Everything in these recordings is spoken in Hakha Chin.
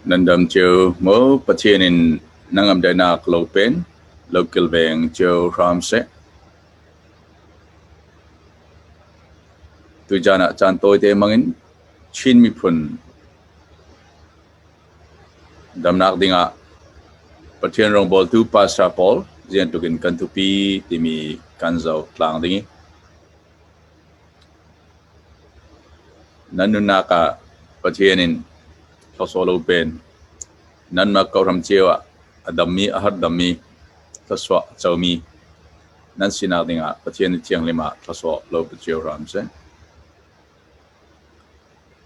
Nan dam cio maw? Pathian in nangam daihnak lo pen, lo kilveng cio hram seh. Tuzaan ah caan tawite hmang in Chin miphun damnak dingah Pathian rawngbawltu Pastor pawl ziantuk in kan thupi timi kan zoh tlang ding i Nan nunnak ah Pathian in thluachuah lo pen. Nanmah kohram cio ah a dammi, a har dammi, thluachuah a comi nan sinak dingah Pathian ni thianghlim ah thluachuah lo pe cio hram seh.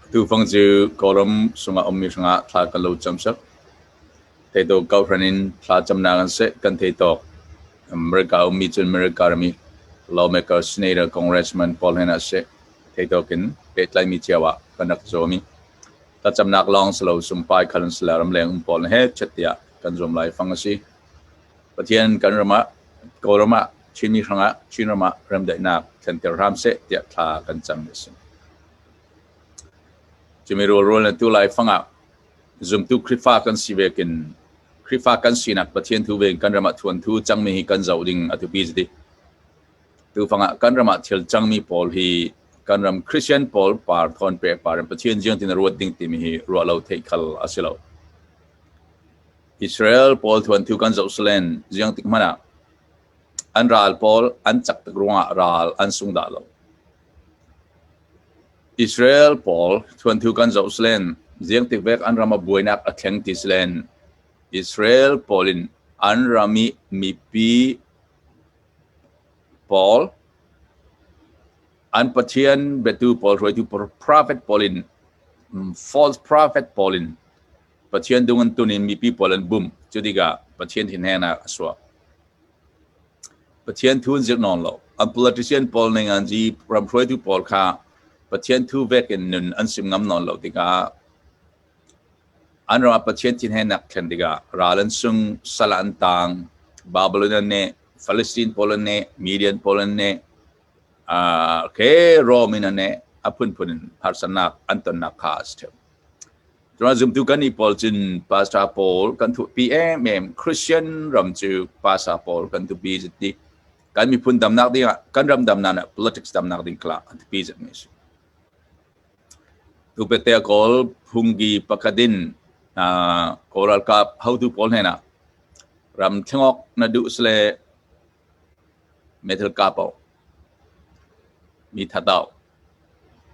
Atu fang cu Kawlram sungah ummi hrangah thla kan lo cam sak. Theitawk kohhran in thla camnak an seh kan thei tawk. America ummi cun America rami lawmaker, senator, congressman pawl hen ah seh theitawk in pehtlaimi cio ah kan rak zuam i thlacamnak lawng si lo sumpai khal an si le ramleng um pawl he chet tiah kan zuam lai fang a si. Pathian kan ram ah Kawlram ah Chinmi hrangah Chinram ah remdaihnak thlenter hram seh tiah thla kan cam a si. Cumi rualrual na tu lai fang ah zumtu Khrihfa kan si vekin Khrihfa kan sinak Pathian thu ve kan ram ah thuan thu cangmi hi kan zoh ding a tupi ziti. Tufang ah kan ram ah thil cangmi pawl hi kan ram Christian pawl par thawn pe par in Pathian jiang tin ruat ding timi hi ruah lo theih khal a si lo. Israel pawl thuan thu kan zoh selen ziang tik hmanh ah an ral pawl an cak tuk ruangah ral an sung dah lo. Israel pawl thuan thu kan zoh selen ziang tik vek an ram a buainak a thleng ti selen Israel pawl in an ram i mipi pawl an Pathian biatu pawl hruaitu prophet pawl in false prophet pawl in Pathian dung an tun in mipi pawl an bum. Cu tikah Pathian thinhengnak a suak. Pathian thu an zirh nawn lo. An politician pawl ning an zi ram hruaitu pawl kha Pathian thu vek in nun an sim ngam nawn lo tikah an ram ah Pathian thinhengnak thlen tikah ral an sung, sal an tang, Babylon an neh, Palestine pawl an neh, Median pawl an neh, ke Rome in an neh, a phunphun in harsatnak an tonnak kha a si ṭheo. Cun zumtu kan nih pawl cun pastor pawl kan thuhpi emem Christian ram cu pastor pawl kan thupi zati kan miphun damnak ding ah kan ram damnak ah politics damnak ding kala an thupi zat mi si. Tupete kawl phungki pakhat in kawl ralkap hotu pawl hnenah ram thlengok na duh sle meithal kap o mi thatau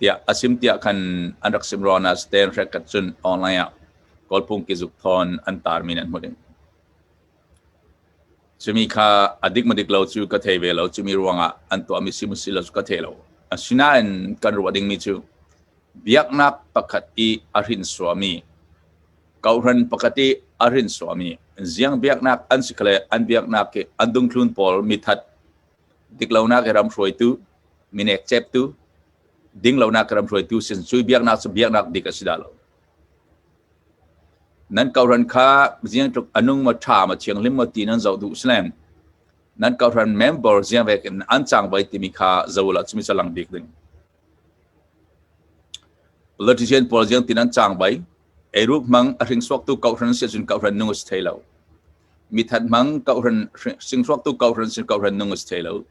tiah a sim tiah khan an rak sim rua na sten hrek kat cun online ah kawlphung kizuk thawn an tar mi nan hmu ding. Cumi kha a dik ma dik lo cu ka thei ve lo. Cumi ruangah an tuah mi si mu si lo cu ka thei lo. Asinain kan ruah ding mi cu biaknak pakhat i a hrin suami kohhran pakhat i a hrin suami ziang biaknak an si khale an biaknak i an dungthlun pawl mithat diklonak i ram hruaitu minek ceptu dinglonak ram hruaitu sin cu biaknak cu biaknak dik a si dah lo. Nan kohhran kha ziang tluk anung ma tha ma thianghlim ma ti nan zoh duh silem nan kohhran member ziang vek in an cang vai timi kha zo la chumi chalang bik ding. Politician pawl ziang tin an cang bai eiruk mang a hring suak tu kohhran si cun kohhran nung a si thei lo. Mithat mang kohhran sing suak tu kohhran sin kohhran nung a si thei lo.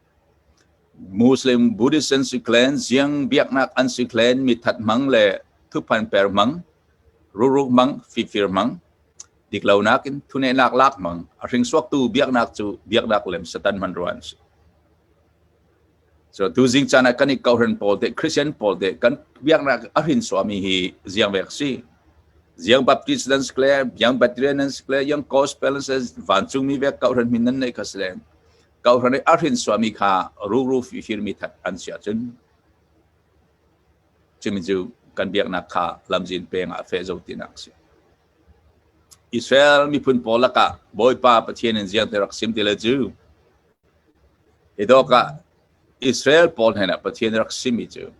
Muslim Buddhist an si klen ziang biaknak an si klen mithat hmang le thuphan per hmang ruruk hmang fifir hmang diklonak in thunehnak lak hmang a hringsuaktu biaknak cu biaknak lem satan hman ruan si. So tu zing caan ah kan i kohhran pawl te Christian pawl te kan biaknak a hrin suami hi ziang vek si. Ziang Baptist nan si kle, yang Baptist nan si kle, yang Gospel nan si vancungmi vek kohhran min nan nei kha si le Kohhran i a hrin suami kha ruru fifirmi that an si ahcun cumi cu kan biaknak kha lamzin peng ah feh zo tinak a si. Israel miphun pawl lakah Bawipa Pathian in ziang te rak sim ti le cu hi dawk ah Israel pawl hnenah Pathian rak simi cu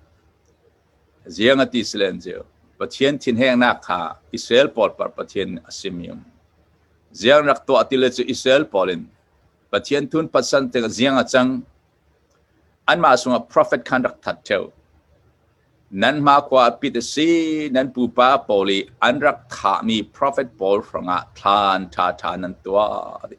ziang a ti silen cu Pathian thinhengnak kha Israel pawl par Pathian a simi um. Ziang rak tuah ti le cu Israel pawl in Pathian thun patsan te ziang a cang. Anmah sungah prophet khan rak that theo. Nan hma khua pit a si, nan pupa pawl i an rak thahmi profet pawl hrangah thlan ṭhaṭha nan tuah.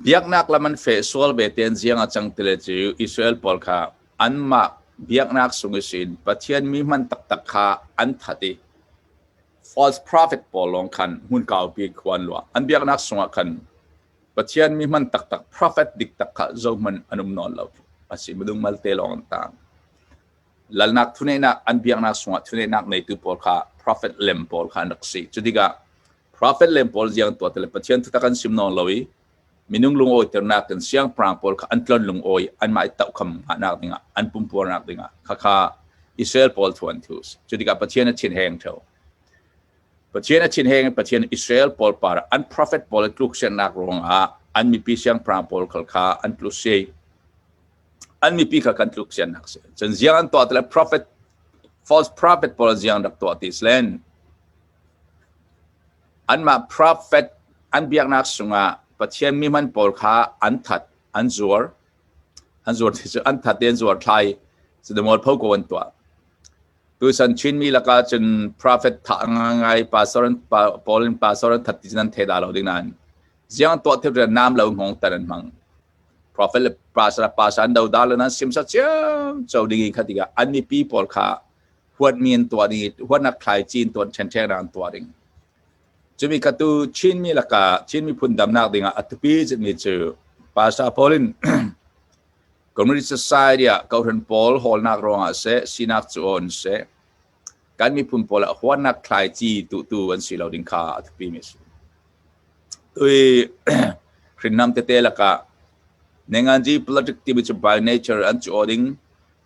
Biaknak lam an feh sual ve tein ziang a cang tile cu Israel pawl kha anmah biaknak sung ihsin Pathian mi hman taktak kha an that i false prophet pawl lawng khan hmun kaupi khua an luah. An biaknak sungah khan Pathian mi hman taktak prophet dik tak kha zohhmanh an um nawn lo. A si minung malte lawng an tang. Lalnak thuneihnak an biaknak sungah thuneihnak neitu pawl kha prophet lem pawl kha an rak si. Cu tikah prophet lem pawl ziang tuah tile Pathian thutak an sim nawn lo i minung lungawiternak in siangpahrang pawl kha an tlon lungawi anmah i tohkham ngahnak dingah an pumpuarnak dingah khakha Israel pawl thu an thu. Cu tikah Pathian a thin heng theo. Pathian a thin heng Pathian Israel pawl par an prophet pawl tluksennak ruangah an mipi siangpahrang pawl khal kha an tlu si. An mipi kha kan tluk siannak si. Cun ziang an tuah tile prophet false prophet pawl ziang rak tuah ti slen. Anmah prophet an biaknak sungah Pathian mi hman pawl kha an that, an zuar. An zuar ti cu an that te an zuar thlai. Cu pho ko an tuah. Tuchan Chinmi lakah cun prophet tha ngai pastor pawl in pastor an that ti nan thei dah lo ding nain ziang tuah thil nam lo ngong tan an hmang. Prophet le pastor pastor an do da lo nan sim sa chiam cho ding kha tikah an mipi pawl kha huatmi an tuah ding huatnak thlai cin tuan ṭhenṭhek an tuah ding. Cumi kha tu Chinmi lakah Chin miphun damnak dingah a tupi mi cu pastor pawl in Community society ah kohhran pawl hawlnak ruangah seh, sinak cu on seh, kan miphun pawl ah huatnak thlaici tuhtu an si lo ding kha a thupi mi a si. Tui hrinnam tete lakah Nenganji politics timi cu by nature an cu ding,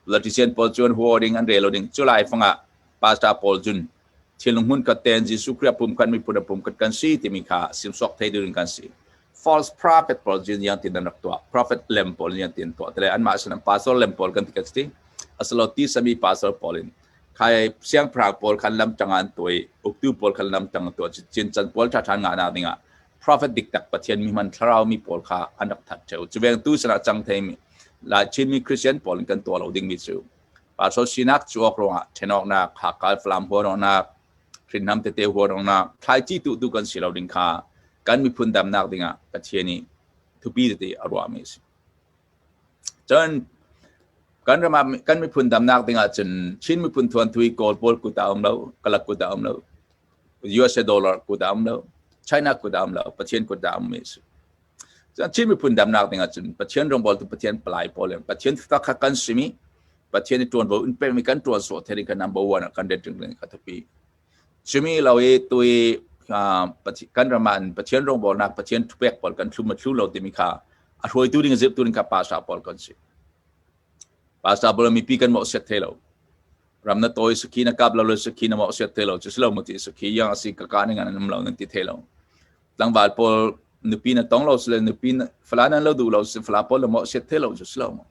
politician pawl cu an hua ding, an rel ding. Cu lai fangah pastor pawl cun thinlung hmun khat tein Jesuh Khrih a pum khat miphun a pum khat kan si timi kha simsawk thei ding kan si. False prophet pawl jin yang tin an rak tuah. Prophet lem pawl yang tin tuah tele anmah sin an pastor lem pawl kan ti kan ti. Asalo ti sami pastor pawl in khai siangpahrang pawl khan lam tang an tuai uktu pawl khan lam tang tuah chin chan pawl tha than nga na dingah prophet dik tak Pathian mi man thlarau mi pawl kha an rak that theu. Cu veng tu sana chang thei mi la Chin mi Christian pawl in kan tuah lo ding mi cu Pastor sinak cu awk ruangah ṭhenawknak, Hakka Falam huarawknak, hrinnam tete huarawknak, thlaici tuhtu kan si lo ding kha kan miphun damnak dingah Pathian nih thupi tete a ruahmi a si. Cun kan ram ah kan miphun damnak dingah cun Chin miphun thuanthui Kawl pawl kut ah um lo, Kalak kut ah um lo, USA dollar kut ah um lo, China kut ah um lo, Pathian kut ah um mi a si. Chin miphun damnak ding ahcun Pathian rawngbawltu Pathian palai pawl in Pathian thutak kha kan sim i Pathian i ṭuanvo in pekmi kan ṭuan sawh thei kan number one ah kan ret ring kha thupi. Cumi lo i tui kan ram ah Pathian rawngbawlnak Pathian thupek pawl kan thlum thlu lo timi kha a hruaitu ding zirhtu ding kha pastor pawl kan si. Pastor pawl mipi kan mawhsiat thei lo. Ram na tawi sakhi na kap lo lo sakhi na mawhsiat thei lo. Cu si lo mu ti sakhi yang asi ka ka ning an um lo nan ti thei lo. Tlangval pawl nupi na tong lo sile nupi fala nan lo duh lo si fala pawl na mawh siat the lo cu si lo mu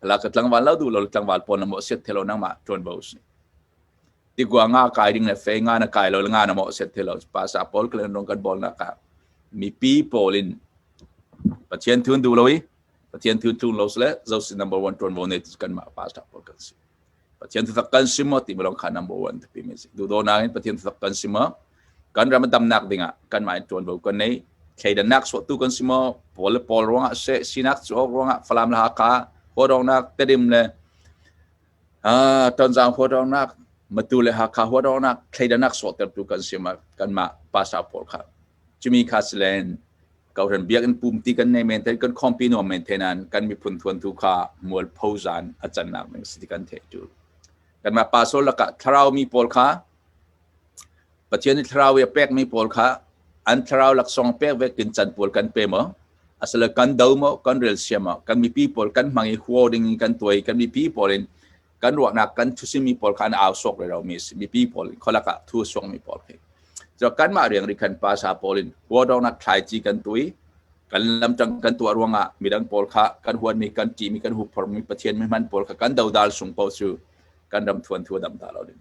fala ka tlangval lo duh lo tlangval pawl na mawh siat the lo nangmah ṭuanvo si tikua nga kai ding le fe nga na kai lo nga na mawh siat the lo pa sa pawl klen rong kan bol na ka mipi pawl in Pathian thun duh lo i Pathian thun tlung lo sile zo si number one ṭuanvo nei kan mah pastor pawl kan si. Pathian thutak kan si maw ti lawng kha number one ti mi si. Duhdaw in Pathian thutak kan si maw? Kan ram a damnak dingah kanmah in ṭuanvo kan nei. Thleidannak sawhtu kan si maw? Pawl le pawl ruangah seh, sinak cu awk ruangah Falam le Hakha huadawngnak, Tedim le Tonzang huadawngnak, Matu le Hakha huadawngnak, thleidannak sawhtertu kan si maw? Kanmah pastor pawl kha. Cumi kha silen Kohhran biakinn pumti kan nei men te kan khawmpi nuam men te nain kan miphun thuantu kha mual phozan a cannak ning si ti kan theih tu. Kanmah pastor lakah thlarau mi pawl kha Pathian i thlarau i a pekmi pawl kha an thlarau laksawng pek ve kin can pawl kan pe maw? Asile kan do maw? Kan rel sia maw? Kan mipi pawl kan hmang i huo ding in kan tuai kan mipi pawl in kan ruahnak kan thusimi pawl kha an au sawk re mi si mipi pawl kholak ah thu suak mi pawl khi so kanmah riang ri khan pasa pawl in huadawnak thlaici kan tui kan lamtang kan tuah ruangah midang pawl kha kan huatmi kan ṭihmi kan huphormi Pathian mi hman pawl kha kan dodal sung pawl cu kan ram thuan thu dam ta lo ding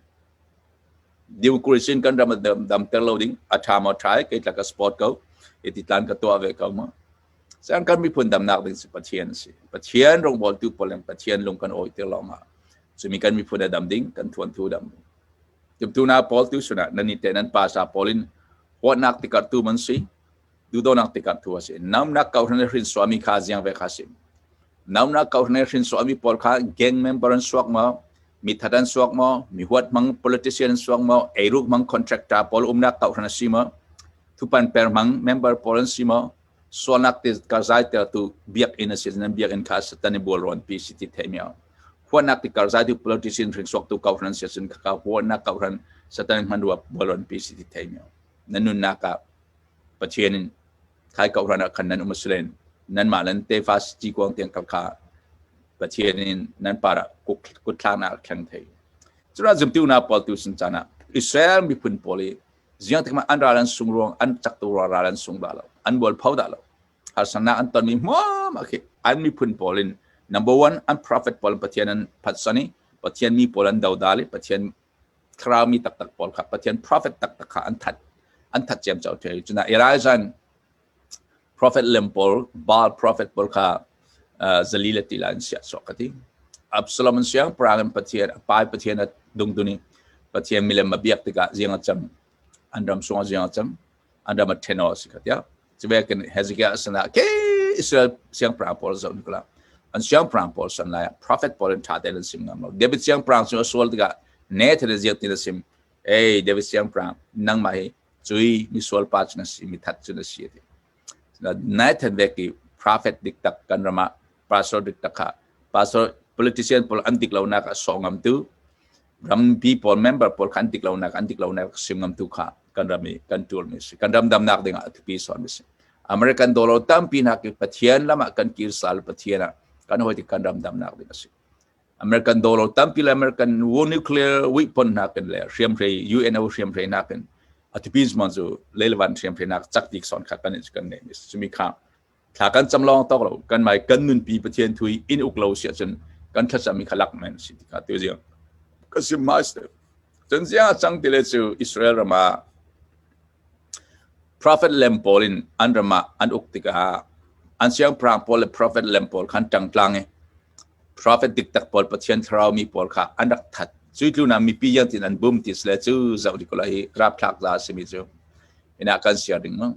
democracy in kan ram dam ter lo ding a ṭha maw ṭha kei tla ka support ko iti tlan ka tuah ve ko ma Siang kan miphun damnak ding cu Pathian a si. Pathian rawngbawltu pawl in Pathian lung kan awi ti lawngah cumi kan miphun a dam ding, kan thuanthu dam ding. Timtuna pawl tu sunah nan i te nan pasa pawl in huatnak tikartu man si, duhdonak tikartu a si. Namnak kauhran hrin suami kha ziang ve kha si. Namnak kauhran hrin suami pawl kha gang member an suak maw, mi that an suak maw, mi huat hmang politician an suak maw, eiruk hmang contractor pawl umnak kauhran a si maw, thupan per hmang member pawl an si maw, sualnak ti karzai tertu biakinn a si nan biakinn kha satan i bualrawn pi si ti theimi a huatnak ti karzai tu politician hring suaktu kohhran si cun khaka huatnak kohhran satan hmanrua bualrawn pi si ti theimi a nan nunnak ah Pathian in thai kohhran ah khan nan um asilen nanmah nan tefa ci kuang tiang kal kha Pathian in nan par ah kutthlaknak thleng thei cura zumtu na pawl tu sin caan ah Israel miphun pawl i Ziang tik an ral an sung ruang an cak tu ruang ral an sung dah lo. An bual pho dah lo. Harsatnak an tonmi hmuam khi an miphun pawl in number one an prophet pawl Pathian an phatsan i Pathian mi pawl an dodal i Pathian thlarau mi taktak pawl kha Pathian prophet taktak kha an that ciam cau thei. Cuna Elijah Prophet lem pawl, Baal prophet pawl kha zali le tila in siah sawk ka ti. Absalom an siangpahrang in Pathian, a pa Pathian a dungdun i Pathian milem a biak tikah ziang a cam. An ram sung ah ziang a cam. An ram a ṭhen aw si kha tiah. Cuve kan Hezekiah sinah ke Israel siangpahrang pawl zoh nikula. An siangpahrang pawl san lai ah prophet pawl in ṭha tein an sim ngam lo. David siangpahrang cu a sual tikah Nathan a ziak tin a sim. Hey David siangpahrang, nangmah hi cui misual pa cu na si mithat cu na si ti Nathan vek i prophet dik tak kan ram ah pastor dik tak kha pastor politician pawl an dik lonak a sawh ngam tu rampi pawl member pawl kha an dik lonak an dik lonak sim ngam tu kha kan ram i kan tul mi si kan ram damnak ding ah thupi sawn mi si American dollar tampi nak i Pathian lam ah kan kir sal Pathian ah kan hoi ti kan ram damnak ding a si American dollar tampi le American war nuclear weapon nakin le hriamhrei UNO hriamhrei nakin atipi man cu leilevan hriamhrei nak cak dik son kha kan kan nei mi sumi kha thla kan cam long tok lo kan mai kan nunpi Pathian thui in uk lo sia cun kan thlacam mi kha lak men si ti kha tu ziang ka sim ma se cun zia chang ti le cu Israel rama Prophet lem pawl in an ram ah an uk tikah an siangpahrang pawl le prophet lem pawl kha an ṭang tlang i prophet diktak pawl Pathian thlarau mi pawl kha an rak that. Cui tlun ah mipi iangtin an bum ti sile cu zoh dik ulaw hi rapthlak za a simi cu inn ah kan siar ding mu.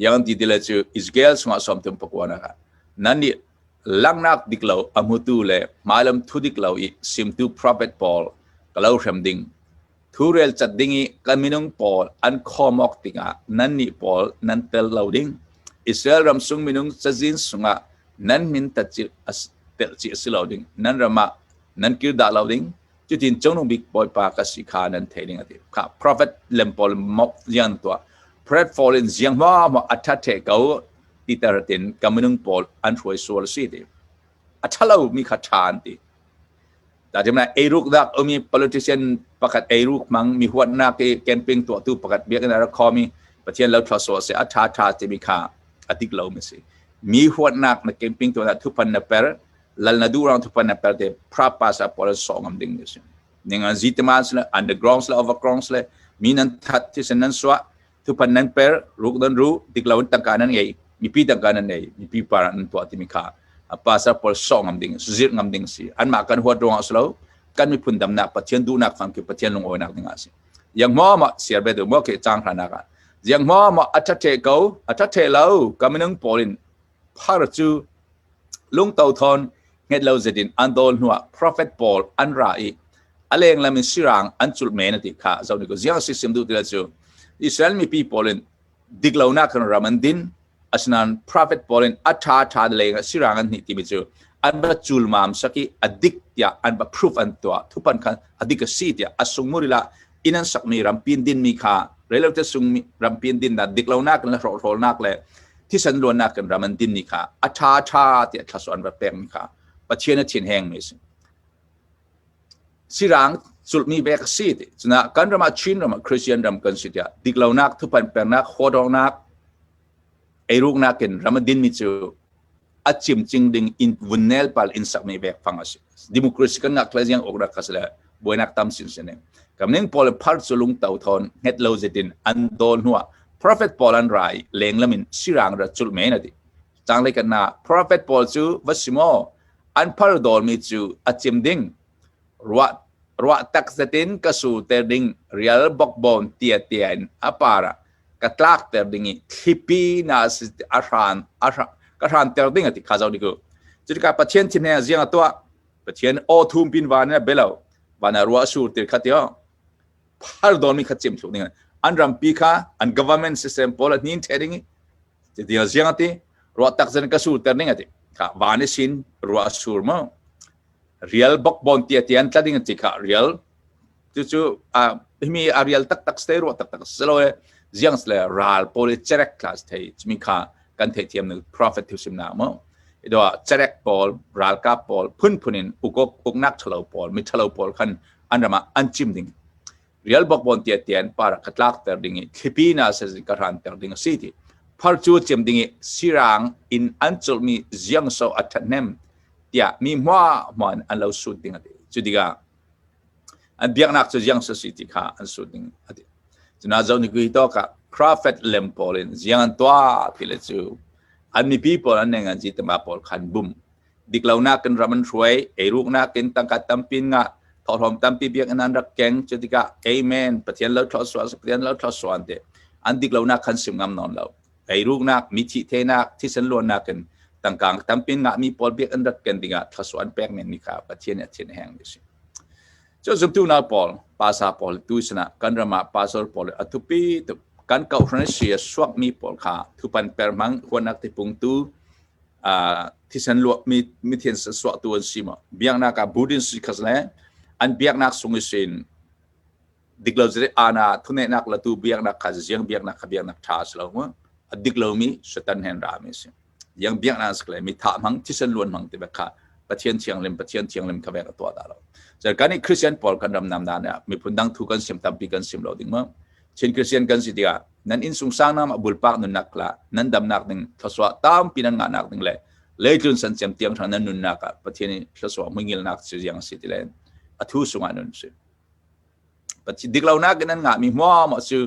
Iang ti ti le cu Israel chungah 39 ah nan nih langhnak dik lo a hmutu le hmailam thu dik lo i simtu prophet pawl ka lo hrem ding Thurel cat ding i kan minung pawl an khawm awk tikah nannih pawl nan tel lo ding. Israel ram sung minung cazin sungah nan min telh chih a si lo ding. Nan ram ah nan kir dah lo ding. Cutin Cungnung Bik Bawipa ka si kha nan theih ding a ti. Kha prophet lem pawl ziang tuah. Prophet pawl in ziang hma hma a ṭha ṭhe ko ti ter tin ka minung pawl an hruai sual a si ti. A ṭhalo mi kha ṭha an ti. Tahchunhnak eiruk dak umi politician pakhat eiruk hmang mi huatnak i camping tuahtu pakhat biakinn a rak khomi Pathian lo thla sawh se a ṭha ṭha timi kha a dik lo mi si. Mi huatnak na camping tuah thupan na per lal na duh rang thupan na per te prapa sa pawl sawh ngam ding mi si. Ning an zitama sle underground sle overground sle mi nan that thisen nan suah thupan nan per ruk nan ru dik lo in tangka nan ngei mipi tangka nan nei mipi par nan tuah timi kha pastor pawl sawh ngam ding zirh ngam ding si anmah kan huat ruangah si lo kan miphun damnak Pathian duhnak fang khi Pathian lungawinak ding ah si yang mo ma siar be du mo ke chang hranak ah yang mo ma atha the ko atha the lo ka minung pawl in phar cu lungto thawn nget lo zetin an dol hnuah prophet pawl an ra i a leng lam in sirang an culh men ati kha zo ni ko ziang si sim du ti cu Israel mipi pawl in dik lonak kan ram an din asinain prophet pawl in a tha tha leng ah sirang an hnih timi cu an va cul mam saki a dik tiah an va proof an tuah thupan khan a dik a si tiah a sungmurila inn an sakmi rampin dinmi kha relote sungmi rampin din na dik lonak le hrawhhrawlnak le thisen luannak kan ram an dinmi kha a ṭha ṭha tiah thlasu an va pekmi kha Pathian a thin heng mi si. Sirang culhmi vek a si ti. Cuna kan ram ah Chin ram ah Christian ram kan si tiah dik lonak thupan pernak huadawngnak eiruknak in ram a dinmi cu a cimcing ding in vunnel pal in sakmi vek fang a si. Democracy kan ngak tle ziang ok rak ka sile buainak tam sin sin kamning pawl phar cu lung to thon nget lo zetin an dol hnuah prophet pawl an rai leng lamin sirang ra chul men ati chang le kan na prophet pawl cu va simo an phar dol mi cu a cim ding ruah. Ruah tak zetin ka su ter ding rial bokbon tia tia in a par ah ka tlak ter ding i thlipi na a hran a ka hran ter ding ati kha zo diku. Cutikah Pathian thin he ziang a tuah. Pathian aw thum pin van in a belo. Van ah ruah sur tir kha tio. Phar don mi kha cim thluk ding. An rampi kha an government system pawl a hnin the ding i ti ziang ati ruah tak zen ka sur ter ning ati. Kha van i sin ruah sur mo. Rial bokbon tia tian tla ding ti kha rial cucu a himi a rial taktak ste ruah taktak selo e ziang le ral pawl i cerek class thei chimi kha kan thei thiam nu prophet thu sim na mo ido cerek pawl ralkap pawl phun phun in ukok uknak thalo pawl mi thalo pawl khan an rama an chim ding rial bokbon tia tian para khatlak ter ding i thlipi na se ka ran ter ding si ti phar chu chem ding i sirang in an chulmi ziang so a thatnem tiah mi hmuah hmuah in an lo sut ding a ti. Cu tikah an biaknak cu ziang si ti kha an sut ding a ti. Cuna zo ni kui to ka prophet lem pawl in ziang an tuah ti le cu an mipi pawl an neng an ji tama pawl khan bum diklonak in ram an hruai eiruknak in tangka tampi nga thawhlawm tampi biak in an rak keng cu tikah amen Pathian lo thlo sual Pathian lo thlo suan te an diklonak khan sim ngam non lo Eiruknak, mithi thenak, thisen luannak in tangka tampi ngahmi pawl biak an rat ken dingah thluachuah an pek menmi kha Pathian nih a thin a heng mi a si. Cu zumtu nau pawl, pasa pawl tu sinah kan ram ah pastor pawl a thupi tuk kan kohhran si a suakmi pawl kha thupan per hmang huanak tipung tu thisen luak mi mithian suahtu an si maw biaknak ah Buddhist si khas le an biaknak sung i sin Dik lo zere ana thunehnak latu biaknak kha ziang biaknak kha biaknak tha a si lo mu. A dik lomi Satan hen ra mi si. Ziang biaknak si le mi thah hmang thisen luan hmang ti bek kha Pathian thianghlim Pathian thianghlim kha vek a tuah dah lo. Zer kan i Christian pawl kan ram nam na ne miphun dang thu kan sim tampi kan sim lo ding mu. Chin Christian kan si tikah nan inn sung sang nam a bulpak nunnak la nan damnak ding thlasua tampi nan ngahnak ding le leitlun san cem tiang thang nan nunnak ah Pathian i thlasua muingilnak si ziang si ti le a thu sungah nun si. Diklonak in an ngahmi hmuahmuah cu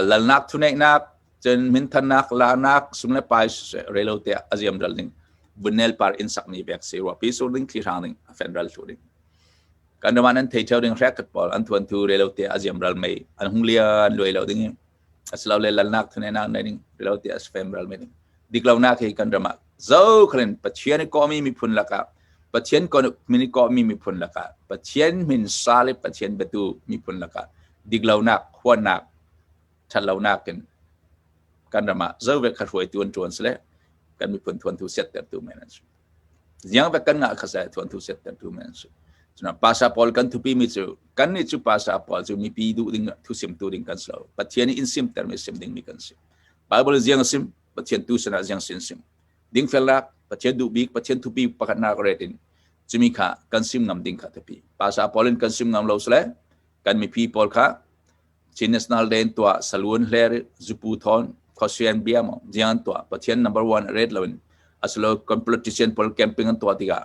lalnak thuneihnak, cun minthannak, larnak, sum le pai relo te a ziam ral ding. Bunnel par inn sakmi vek si ruahpi sur ding, thli hrang ding, a fen ral thlu ding. Kan ram ah nan thei theo ding hrek pawl an thuan thu relo te a ziam ral mei an hung lian luai lo ding. Asilole lalnak thuneihnak nei ding relo te a fem ral mei ding. Diklonak hi kan ram ah zo khalin Pathian i kawmi miphun lakah Pathian min i kawhmi miphun lakah Pathian min sa le Pathian biatu miphun lakah diklonak, huatnak, ṭhatlonak in kan ram ah zo ve kha hruaitu an ṭuan sile kan miphun thuanthu siattertu men an si. Ziang vek kan ngah kha se thuanthu siattertu men an si. Cuna pasa pawl kan thupi mi cu kan nih cu pasa pawl cu mipi duh ding thu simtu ding kan si lo. Pathian i in simter mi sim ding mi kan si. Bible ziang sim Pathian tu sinah ziang sin sim. Dingfelnak Pathian duh bik Pathian thupi pakhatnak ret in cumi kha kan sim ngam ding kha thupi. Pasa pawl in kan sim ngam lo sile kan mipi pawl kha Chin National Day in tuah saloon hler zupu thon khosian bia mo jiang tuah Pathian number one ret lo in aslo politician pawl camping an tuah tikah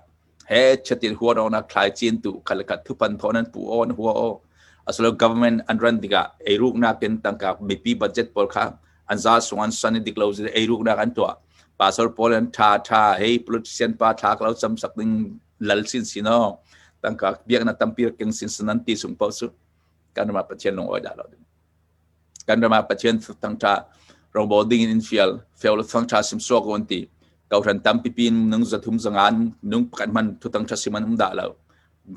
he chatin huat ona thlai chin tu khal khat thupan thon an pu on hua o aslo government an ran tikah eiruk nakin tangka mipi budget pawl kha an za sung an san dik lo eiruk nak an tuah pastor pawl an tha tha hei politician pa thla lo cham sak ding lal sin sino tangka biak na tampi keng sin sanan ti sung pau su kan ram ah Pathian lung oi dah lo ding kan ram ah Pathian thangtha rawngbawl ding in fial fel thangtha sim suak on ti kohhran tampi pin nung zathum zangan nung pakhat man thu thangtha sim an um dah lo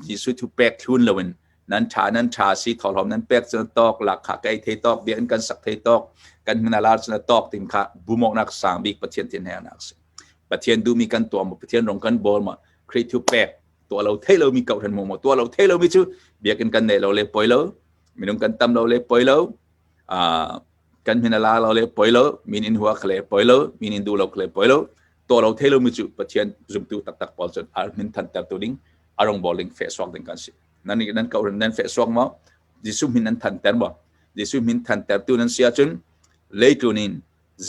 Jesuh thu pek thlun loin nan tha nan tha si thawhlawm nan pek cun tawk lak kha kai thei tawk biakinn kan sak thei tawk kan hmun alar cun tawk ting kha bumawknak sang bik Pathian tin he nak si Pathian duhmi kan tuah ma Pathian rong kan bawl ma Khrih thu pek tuah lo thei lomi kohhran mu maw tuah lo thei lomi cu biakinn kan nei lo le poi lo minung kan tam lo le poi lo kan min a la lo le poi lo min in hua khle poi lo min in du lo khle poi lo tuah lo thei lomi cu Pathian zumtu taktak pawl cun ar min than ter tu ding arong bawling fe suak ding kan si nan nan ko nan fe suak maw Jesuh min nan than ter maw Jesuh min than ter tu nan si ahcun leitlun in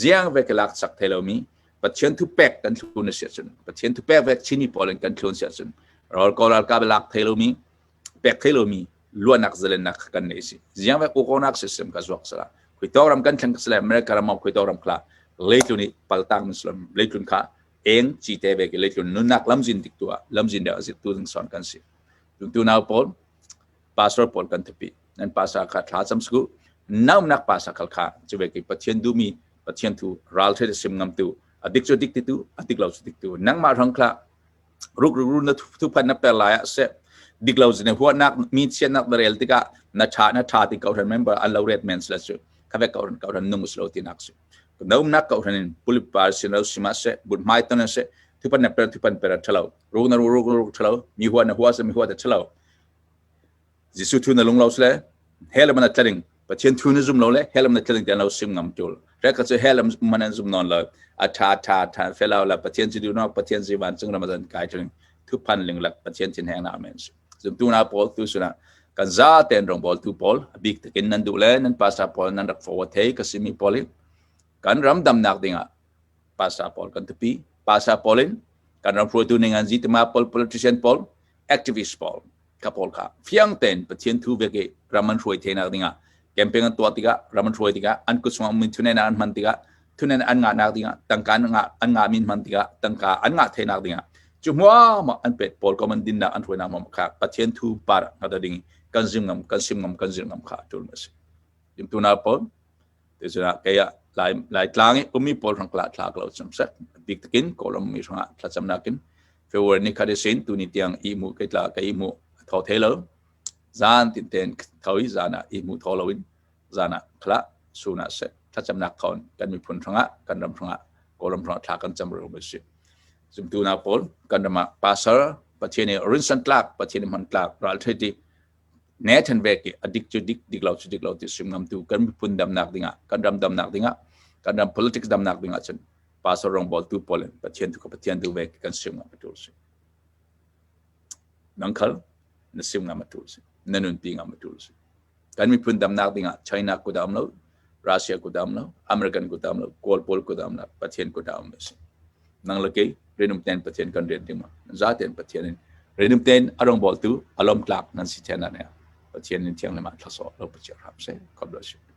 ziang ve ka lak chak thei lomi Pathian thu pek kan thlun a si ahcun Pathian thu pek vek Chinmi pawl in kan thlun si ahcun ral ko ralkap lak thei lomi pek thei lomi luanak zalennak kan nei si ziang vek ukonak system ka zuak sala khuito ram kan thleng sala America ram khuito ram kla leitlun i paltang muslim leitlun kha eng chi te ve ke leitlun nunnak lamzin tik tu lamzin deuh zit tu ding son kan si tu nau pawl. Pastor pawl kan thupi. Nan pastor kha thla cam sku. Naumnak pastor khal kha chuve ki Pathian duhmi Pathian thu ral the sim ngam tu a dik cu dik ti tu a dik lo cu dik tu nangmah rang khla ruk ruk na thu phan na per lai ah se dik lo zine huatnak mi chiatnak na rel tikah na tha na tha ti ko member an lo ret men sla chu kha ve ko ko ran nung slo ti nak si naumnak ko ran in pulipar sin lo sima se but mai ton se thupan na per thupan per thalo ruk na ruk ruk thalo mi hua na hua se mi hua ta thalo Jesuh thu na lung lo sle hell man tlaring Pathian thu na zum lo le hell man tlaring tian lo sim ngam tul rek ka chu hell man an zum non lo a tha tha tha felau la Pathian chu du no Pathian ji van chung Ramadan kai tling thu phan ling lak Pathian chin heng na amen zum tu na pawl tu suna kan za ten rong bol tu pawl bik takin nan du le nan pastor pawl nan rak forward thei ka simi pawl kan ram dam nak dingah pastor pawl kan tupi pastor pawl in kan ram hruaitu ning an zitima pawl politician pawl activist pawl kha pawl kha fiang tein Pathian thu vek i ram an hruai thenak dingah campaign an tuah tikah ram an hruai tikah an kut chungah min thunen an hman tikah thunen an ngahnak dingah tangka an ngah an ngah min hman tikah tangka an ngah thenak dingah cu hmuahmah an pet pawl ko man dinnak an hruainak hmuahmah kha Pathian thu par ngata ding kan zim ngam kan sim ngam kan zir ngam kha tul ma si dim tu na pawl te cuna kei ah lai lai tlang i umi pawl rang kla thla lo chum set bik takin kawlam mi hrangah thlacam nakin February ni khat sin tu ni tiang i mu ke tla ke mu tho the lo zan tin ten thoi zana i mu tho lo in zana khla suna se thlacam nak thon kan mi phun hrangah kan ram hrangah kawlam hrangah thla kan cham ro ma si zumtu na pawl kan rama pasal Pathian i rinsan tlak Pathian man tlak ral theti ne then ve ki adik cu dik dik lo cu dik lo ti sim ngam tu kan miphun damnak dingah kan ram damnak dingah kan ram politics damnak dingah cun pastor rong bol tu pawl Pathian tu ka Pathian tu ve kan sim ngam atul si nang khal na sim ngam atul si na nun pi ngam atul si kan miphun damnak dingah China ku dam lo Russia ku dam lo American ku dam lo Kawl pawl ku dam lo Pathian ku dam si nang le kei renum ten Pathian kan rian ding ma za ten Pathian in renum ten arong bol tu alom tlak nan si chen na ne Pathian in thiang le ma thlaso lo pa ram se God bless you.